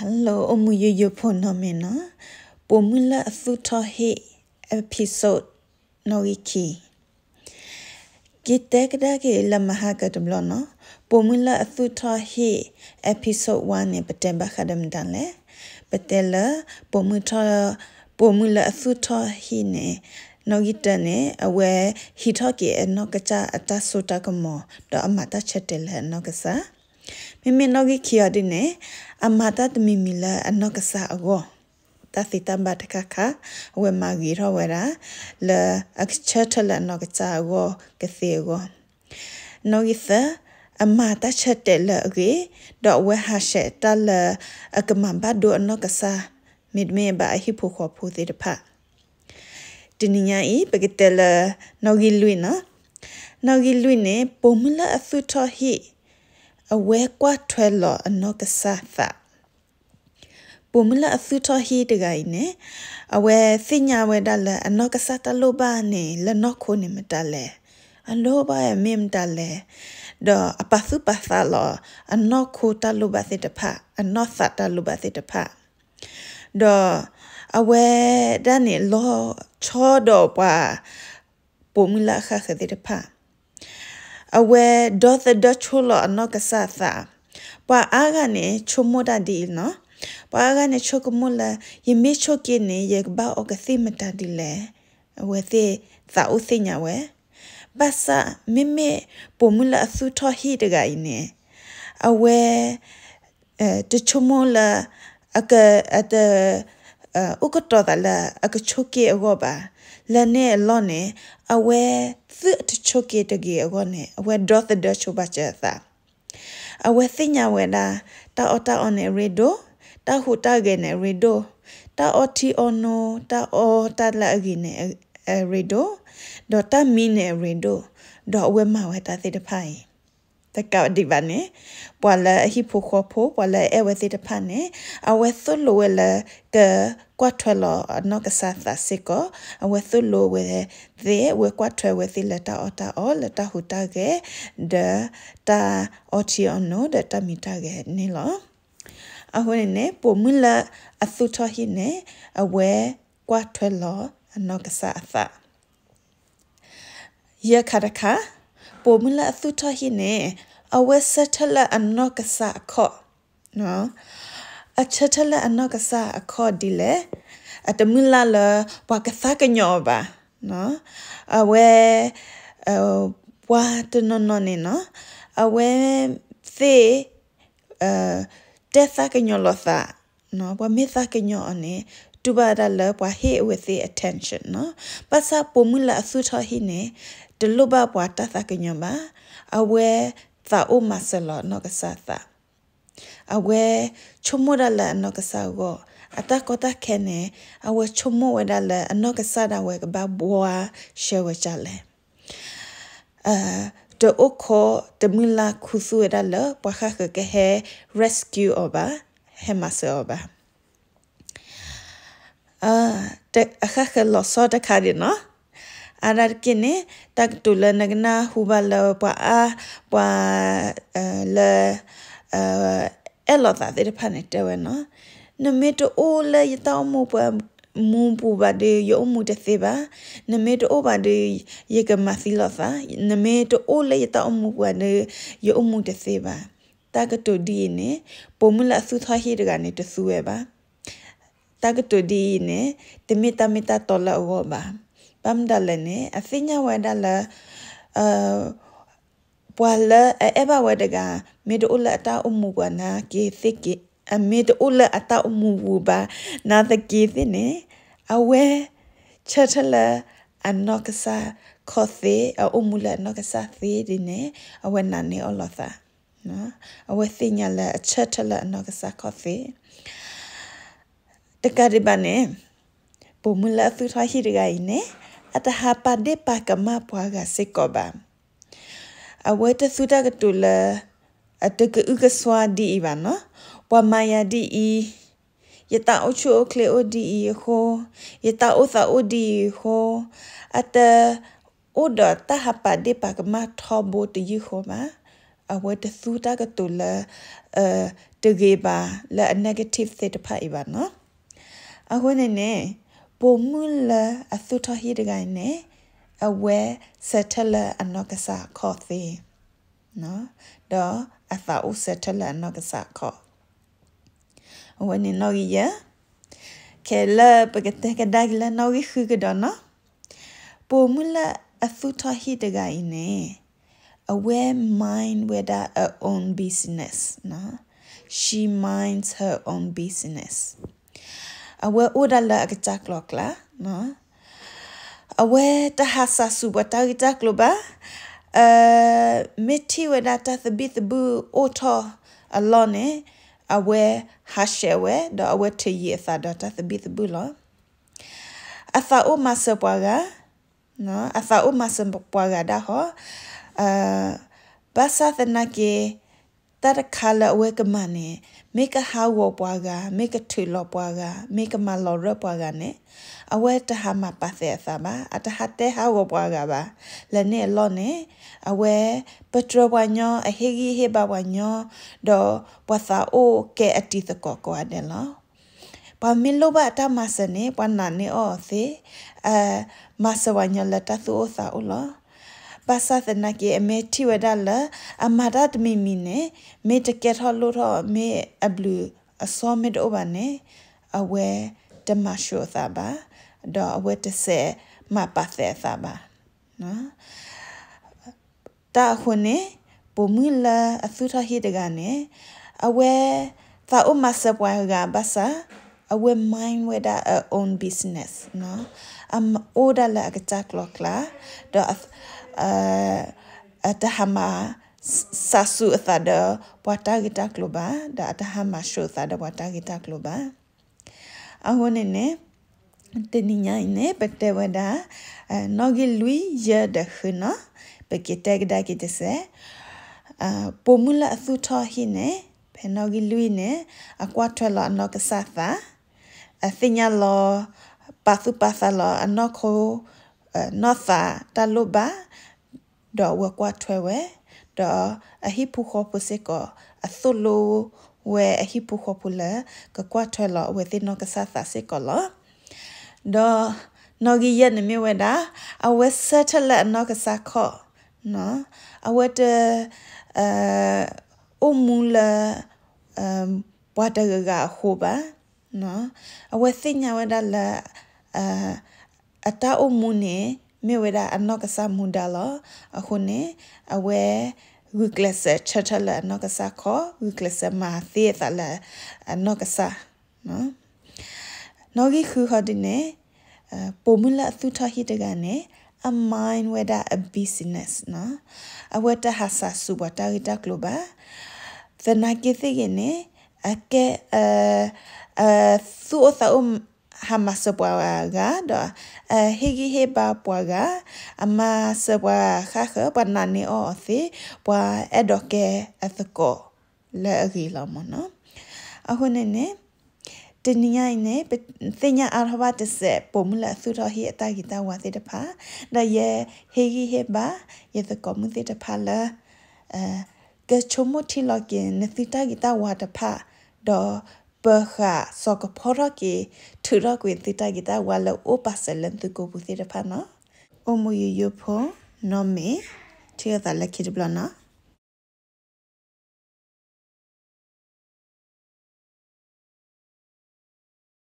Hello အိၣ်မူယိယိဖိနီၢ်မ့ၢ်နီၤ, ပိာ်မုၣ်လၢအသူၣ်ထီၣ်ဟံၣ် episode နီၣ်ဂံၢ်ခံ, က့ၤတဲကဒါက့ၤလၢမဟါကတဘျီနီၤ, ပိာ်မုၣ်လၢအသူၣ်ထီၣ်ဟံၣ် episode one န့ၣ် ပတဲဘၣ်ဃးဒီးမတၤလဲၣ်, ပတဲလၢ ပိာ်မုၣ်ထီၣ်, ပိာ်မုၣ်လၢအသူၣ်ထီၣ်ဟံၣ်န့ၣ်, နီၣ်ဂံၢ်တၢန့ၣ် အဝဲဟံးထီၣ်က့ၤအနီၢ်ကစၢ်အတၢ်စိတၢ်ကမီၤ ဒီးအမၤတၢ်ဆၢတဲာ်လၢအနီၢ်ကစၢ် မ့မ့ၢ်နီၣ်ဂံၢ်ခံအီၤဒ်န့ၣ်, အမၤတၢ်တမံၤမံၤလၢအနီၢ်ကစၢ်အဂီၢ်, တၢ်သ့တၢ်ဘၣ်တခါခါ, အဝဲမၤဂ့ၤထီၣ်ဝဲဒၣ် လၢအကဆၢထၢၣ်လၢအနီၢ်ကစၢ်အဂီၢ်ကသ့အဂီၢ်, နီၣ်ဂံၢ်သၢ, အမၤတၢ်ဆၢတဲာ်လၢအဂ့ၤ, ဒီးအဝဲဟးဆှဲးတၢ်လၢအကမၤဘၣ်ဒိအနီၢ်ကစၢ်, မ့တမ့ၢ်ဘၣ်အဟံၣ်ဖိဃီဖိသ့ၣ်တဖၣ် တနံၤညါအံၤ ပကတဲလၢ နီၣ်ဂံၢ်လွံၢ်နီၤ, နီၣ်ဂံၢ်လွံၢ်န့ၣ် ပိာ်မုၣ်လၢအသူၣ်ထီၣ်ဟံၣ် အဝဲကွၢ်ထွဲလီၤအနီၢ်ကစၢ်သး, ပိာ်မုၣ်လၢအသူၣ်ထီၣ်ဟံၣ်တဂၤအံၤန့ၣ်, အဝဲသ့ၣ်ညါဝဲဒၣ်လၢအနီၢ်ကစၢ်တၢ်လိၣ်ဘၣ်န့ၣ် လၢနီၢ်ခိန့ၣ်မတၤလဲၣ်, အလိၣ်ဘၣ်မ့ၢ်မတၤလဲၣ်, ဒီးအပာ်သူၣ်ပာ်သးလီၤ အနီၢ်ခိတၢ်လိၣ်ဘၣ်သ့ၣ်တဖၣ်, အနီၢ်သးတၢ်လိၣ်ဘၣ်သ့ၣ်တဖၣ် ဒီးအဝဲဒၣ်န့ၣ် လီၤဆီဒီးပှၤ ပိာ်မုၣ်လၢအဃၣ်ဃၢၤသ့ၣ်တဖၣ်, အဝဲဒီသဒၢဆိလီၤအနီၢ်ကစၢ်သး, ပှၤအါဂၤန့ၣ် ဆိကမိၣ်တၢ်ဒ်အံၤနီၤ, ပှၤအါဂၤန့ၣ် ဆိကမိၣ်လၢ ယမ့ၢ်ဆိးက့န့ၣ် ယကဘၣ်အီကသံၣ်မတၤဒ်လဲၣ်, အဝဲသ့ၣ်သးအိၣ်သ့ၣ်ညါဝဲ, ဘၣ်ဆၣ် မ့မ့ၢ်ပိာ်မုၣ်လၢအသူၣ်ထီၣ်ဟံၣ်တဂၤအံၤန့ၣ်, အဝဲ တဆိကမိၣ်လၢ အက အတ အိၣ်ကတီၤသးလၢအကဆိးက့အဂီၢ်ဘၣ်, လၢန့ၣ်အလီၢ်န့ၣ် အဝဲသုးအတဆိးက့တဂ့ၤအဂီၢ်န့ၣ် အဝဲဒီသဒၢဆိဘၣ်စၢၤအသး, အဝဲသ့ၣ်ညါဝဲဒၣ် တၢ်အီၣ်တၢ်အီန့ၣ်အရ့ဒိၣ်, တၢ်ဟူးတၢ်ဂဲၤန့ၣ်အရ့ဒိၣ်, တၢ်အီထံအီနိ တၢ်အီတၢ်လၢအဂ့ၤန့ၣ် အရ့ဒိၣ်, ဒီးတၢ်မံန့ၣ်အရ့ဒိၣ်, ဒီးအဝဲမၤဝဲတၢ်သ့ၣ်တဖၣ်အံၤ တကးဒံးဘၣ်န့ၣ်, ပှၤလၢအဟံၣ်ဖိဃီဖိ ပှၤလၢအအဲၣ်ဝဲသ့ၣ်တဖၣ်န့ၣ်, အဝဲသိၣ်လိဝဲလၢ ကကွၢ်ထွဲလီၤအနီၢ်ကစၢ်သးစ့ၢ်ကီး, အဝဲသိၣ်လိဝဲသ့ၣ်, အဝဲကွၢ်ထွဲဝဲသ့ၣ်လၢတၢ်အီၣ်တၢ်အီ လၢတၢ်ဟူးတၢ်ဂဲၤ, ဒီးတၢ်အီထံအီနိ ဒီးတၢ်မံတၢ်ဂဲၤန့ၣ်လီၤ. အဃိန့ၣ်န့ၣ် ပိာ်မုၣ်လၢအသူၣ်ထီၣ်ဟံၣ်န့ၣ် အဝဲကွၢ်ထွဲလီၤအနီၢ်ကစၢ်အသး ယဲၢ်ခါတခါ, ပိာ်မုၣ်လၢအသူၣ်ထီၣ်ဟံၣ်န့ၣ် အဝဲဆၢထၢၣ်လၢအနီၢ်ကစၢ်အခီၣ်, အဆၢထၢၣ်လၢအနီၢ်ကစၢ်အခီၣ်ဒ်လဲၣ်, အတမုၢ်လၢ်လၢပှၤကသးကညီၤအီၤဘၣ်, အဝဲ ပှၤတနီၤနီၤန့ၣ်နီၤ, အဝဲသ့ၣ် တဲသးကညီၤလိာ်သး, ပှၤမ့ၢ်သးကညီၤအီၤန့ၣ် တူၢ်ဘၣ်ဝဲဒၣ်လၢပှၤဟ့ၣ်အဝဲသ့ၣ် attention နီၤ. ဘၣ်ဆၣ်ပိာ်မုၣ်လၢအသူၣ်ထီၣ်ဟံၣ်န့ၣ် တလိၣ်ဘၣ်ပှၤတၢ်သးကညီၤဘၣ်, အဝဲသးအိၣ်မၤစၢၤလီၤအနီၢ်ကစၢ်သး, အဝဲဆိကမိၣ်ဒၣ်လၢအနီၢ်ကစၢ်အဂီၢ်, အတၢ်ကီတၢ်ခဲန့ၣ် အဝဲဆိကမိၣ်ဝဲဒၣ်လၢအနီၢ်ကစၢ်ဒၣ်ဝဲကဘၣ်ဘှါရှဲဝဲဒ်လဲၣ် တအိၣ်ခိးတမုၢ်လၢ်ခူသူၣ်ဝဲဒၣ်လၢ ပှၤဃၣ်ဃၢၤကဟဲ rescue အီၤဘၣ်, ဟဲမၤစၢၤအီၤဘၣ်. အဃၣ်ဃၢၤလီၤဆီတခါဒံးနီၤ. အါဒၣ်တက့ၢ်န့ၣ် တၢ်ကတိၤလၢနကနၢ်ဟူဘၣ်လၢပှၤအါ, ပှၤလၢ အဲၣ်လိာ်သးသ့ၣ်တဖၣ်န့ၣ် တဲဝဲနီၤ, နမ့ၢ်တအိၣ်လၢယတၢ်အိၣ်မူပူၤ မူပူၤဘၣ်ဒီးယအိၣ်မူတသ့ဘၣ်, နမ့ၢ်တအိၣ်ဘၣ်ဒီး ယကမၤသံလိာ်သး, နမ့ၢ်တအိၣ်လၢယတၢ်အိၣ်မူပူၤဒီး ယအိၣ်မူတသ့ဘၣ်. တၢ်ကတိၤဒ်အံၤန့ၣ် ပိာ်မုၣ်လၢအသူၣ်ထီၣ်ဟံၣ်တဂၤန့ၣ် တသူဝဲဘၣ်. တၢ်ကတိၤဒ်အံၤန့ၣ် တမ့ၢ်တၢ်မ့ၢ်တၢ်တီလၢအဂီၢ်ဘၣ်. ဘၣ်မတၤလဲၣ်န့ၣ် အသ့ၣ်ညါဝဲဒၣ်လၢ ပှၤလၢအအဲၣ်ဘၣ်ဝဲတဂၤ မ့ၢ်တအိၣ်လၢအတၢ်အိၣ်မူပူၤနာ်က့သ့ၣ်က့, မ့ၢ်တအိၣ်လၢအတၢ်အိၣ်မူပူၤဘၣ်နာ်သက့သ့ၣ်န့ၣ်, အဝဲဆၢထၢၣ်လၢအနီၢ်ကစၢ်ခီၣ်သ့, အအိၣ်မူလၢအနီၢ်ကစၢ်သ့ဒ်န့ၣ် အဝဲနာ်န့ၢ်အီၤလိာ်သး. အဝဲသ့ၣ်ညါလၢအဆၢထၢၣ်လၢအနီၢ်ကစၢ်ခီၣ်သ့. တကးဒံးဘၣ်န့ၣ် ပိာ်မုၣ်လၢအသူၣ်ထီၣ်ဟံၣ်တဂၤအံၤန့ၣ် အတဟးပာ်ဒ့ၣ်ပာ်ကမၣ်ပှၤဂၤစ့ၢ်ကီးဘၣ်. အဝဲတသူတၢ်ကတိၤလၢ အတကအုကစွါဒ်အံၤဘၣ်နီၤ, ပှၤမၤယၤဒ်အံၤ, ယတၢ်အိၣ်ဆူၣ်အိၣ်ချ့အိၣ်ဒ်အံၤအဃိ, ယတၢ်အိၣ်သးအိၣ်ဒ်အံၤအဃိ, အတအိၣ်ဒီးတၢ်ဟးပာ်ဒ့ၣ်ပာ်ကမၣ်ထီဘိတယုၢ်ဃီဘၣ်. အဝဲတသူတၢ်ကတိၤလၢ တ တဂ့ၤဘၣ်လၢအ negative သ့ၣ်တဖၣ်အံၤဘၣ်နီၤ. အဃိန့ၣ်န့ၣ် ပိာ်မုၣ်လၢအသူၣ်ထီၣ်ဟံၣ်တဂၤအံၤန့ၣ် အဝဲဆၢထၢၣ်လၢအနီၢ်ကစၢ်အခီၣ်သ့ ဒီးအသးအိၣ်ဆၢထၢၣ်လၢအနီၢ်ကစၢ်အခီၣ် အဝဲန့ၣ်နီၣ်ဂံၢ်ယဲၢ်. ခဲလၢာ်ပကတဲကဒါက့ၤလၢနီၣ်ဂံၢ်ဃုကဒီးနီၤ. ပိာ်မုၣ်လၢအသူၣ်ထီၣ်ဟံၣ်တဂၤအံၤန့ၣ် အဝဲ mind ဝဲဒၣ် အ own business နီၤ. She minds her own business. အဝဲအိၣ်ဒၣ်လၢအကစၢ်ကျိၤကျါ အဝဲတဟးစၢ်ဆူၣ်ပှၤတၢ်ဂ့ၢ်တၢ်ကျိၤဘၣ်. မ့ၢ်ထံၣ်ဝဲဒၣ်တၢ်သဘံၣ်သဘုၣ်အိၣ်ထီၣ်အလီၢ်န့ၣ် အဝဲဟးဆှဲးဝဲ ဒီးအဝဲထုးယံာ်အသးဒီးတၢ်သဘံၣ်သဘုၣ်လီၤ. အသးအိၣ်မၤစၢၤပှၤဂၤ အသးအိၣ်မၤစၢၤပှၤဂၤဒၣ်ဟီ, ဘၣ်ဆၣ်သနာ်က့ တၢ်တခါလၢအဝဲကမၤန့ၣ် မ့ၢ်ကဟးဂီၤပှၤဂၤ, မ့ၢ်ကထုးလီၤပှၤဂၤ, မ့ၢ်ကမၤလီၤရၢၢ်ပှၤဂၤန့ၣ် အဝဲတဟးမၤပာ်သဲးအသးဘၣ်, အတဟးတဲဟးဂီၤပှၤဂၤဘၣ်. လၢန့ၣ်အလီၢ်န့ၣ် အဝဲပတြၢၤပှၤညီ, အဟ့ၣ်ဂံၢ်ဟ့ၣ်ဘါပှၤညီ, ဒီးပှၤသးအိၣ်ကဲအတံၤသကိးကိးဂၤဒဲးလီၤ. ပှၤမ့ၢ်လိၣ်ဘၣ်အတၢ်မၤစၢၤန့ၣ် ပှၤနာ်န့ၢ်အီၤသ့, မၤစၢၤပှၤညီလၢတၢ်သူၣ်အိၣ်သးအိၣ်လီၤ. ဘၣ်ဆၣ်သနာ်က့ အမ့ၢ်ထံၣ်ဝဲဒၣ်လၢ အမၤတၢ်တမံၤမံၤန့ၣ် မ့ၢ်တကဲထီၣ်လိၣ်ထီၣ် မ့ၢ်အဘျုးအစီမ့ၢ်တအိၣ်ဘၣ်န့ၣ် အဝဲတမၤၡိၤအသးဘၣ်, ဒီးအဝဲတစဲးမၤပာ်သဲးအသးဘၣ်. တၢ်အဃိန့ၣ် ပိာ်မုၣ်လၢအသူၣ်ထီၣ်ဟံၣ်တဂၤန့ၣ် အဝဲသးအိၣ်မၤစၢၤပှၤဂၤဘၣ်ဆၣ် အဝဲ mind ဝဲဒၣ်အ own business, အအိၣ်ဒၣ်လၢအကစၢ်ကျိၤကျါ, ဒီး အတဟးမၤစၢၤဆူၣ်အသးဒီးပှၤတၢ်ဂ့ၢ်တၢ်ကျိၤဘၣ်, ဒီးအတဟးမၤၡိၤအသးဒီးပှၤတၢ်ဂ့ၢ်တၢ်ကျိၤဘၣ်. အဃိန့ၣ်န့ၣ် တနံၤညါအံၤန့ၣ် ပတဲဝဲဒၣ် နီၣ်ဂံၢ်လွံၢ် ယဲၢ်ဒီးဃုနီၤ, ပကတဲကဒါက့ၤတစဲး. ပိာ်မုၣ်လၢအသူၣ်ထီၣ်ဟံၣ်န့ၣ် ဖဲနီၣ်ဂံၢ်လွံၢ်န့ၣ် အကွၢ်ထွဲလီၤအနီၢ်ကစၢ်သး, အသ့ၣ်ညါလီၤ ပာ်သူၣ်ပာ်သးလီၤအနီၢ်ခိ နီၢ်သးတၢ်လိၣ်ဘၣ်, ဒီးအဝဲကွၢ်ထွဲဝဲ, ဒီးအဟံၣ်ဖိဃီဖိစ့ၢ်ကီး အသိၣ်လိဝဲအဟံၣ်ဖိဃီဖိလၢ ကကွၢ်ထွဲလီၤအဝဲသ့ၣ်နီၢ်ကစၢ်သးစ့ၢ်ကီးလီၤ. ဒီးနီၣ်ဂံၢ်ယဲၢ်န့ၣ်မ့ၢ်ဝဲဒၣ် အဝဲဆၢထၢၣ်လၢအနီၢ်ကစၢ်ခီၣ်, အဝဲတ အိၣ်မူလၢ ပှၤတဂၤဂၤအဃိဘၣ်. အဝဲသ့ၣ်ညါဝဲဒၣ်လၢ အတၢ်အိၣ်မူန့ၣ် မ့ၢ်ဝဲဒၣ်အနီၢ်ကစၢ်မူဒါလီၤ. အဃိန့ၣ် အဝဲဂုာ်ကျဲးစၢးဆၢထၢၣ်လၢအနီၢ်ကစၢ်ခီၣ်, ဂုာ်ကျဲးစၢးမၤသ့အသးလၢအနီၢ်ကစၢ် နီၣ်ဂံၢ်ဃုဃီဒ်န့ၣ် ပိာ်မုၣ်လၢအသူၣ်ထီၣ်ဟံၣ်တဂၤန့ၣ် အ mind ဝဲဒၣ်အ business နီၤ. အဝဲတဟးစၢ်ဆူၣ်ပှၤတၢ်ဂ့ၢ်တၢ်ကျိၤဘၣ်. သနာ်က့သ့ၣ်ဂ့ၤန့ၣ် အကဲ သူၣ်အိၣ်သးအိၣ် ဟးမၤစၢၤပှၤဂၤ ဒီး ဟ့ၣ်ဂံၢ်ဟ့ၣ်ဘါပှၤဂၤ, အမၤစၢၤပှၤဃၣ်ဃၢၤ, ပှၤနာ်န့ၢ်အီၤအီၤသ့, ပှၤအဲၣ်ဒိးကဲအသကိးလၢအဂ့ၤလီၤမ့ၢ်နီၤ. အဃိန့ၣ်န့ၣ် တနံၤညါအံၤန့ၣ် ပသ့ၣ်ညါအါထီၣ်ဘၣ်တစဲး ပိာ်မုၣ်လၢအသူၣ်ထီၣ်ဟံၣ်အတၢ်ဂ့ၤတၢ်ဝါသ့ၣ်တဖၣ်, ဒီးယဟ့ၣ်ဂံၢ်ဟ့ၣ်ဘါ ယသကိးမုၣ်သ့ၣ်တဖၣ်လၢ ကဆိကမိၣ်ထံလီၤက့ၤ နသုတၢ်ဂ့ၤတၢ်ဝါတဖၣ်, ဒီးပဃးစီၤကဖီထီၣ်က့ၤ ထုးထီၣ်ကွံာ်သုတၢ်ဂ့ၤတၢ်ဝါလၢအိၣ်ပာ်စၢၤလၢသုကိာ်ပူၤသ့ၣ်တဖၣ်နီၤ. အိၣ်မူယိယိဖိ နီၢ်မ့ၢ် ထံၣ်လိာ်သးလၢခံတဘျီနီၤ.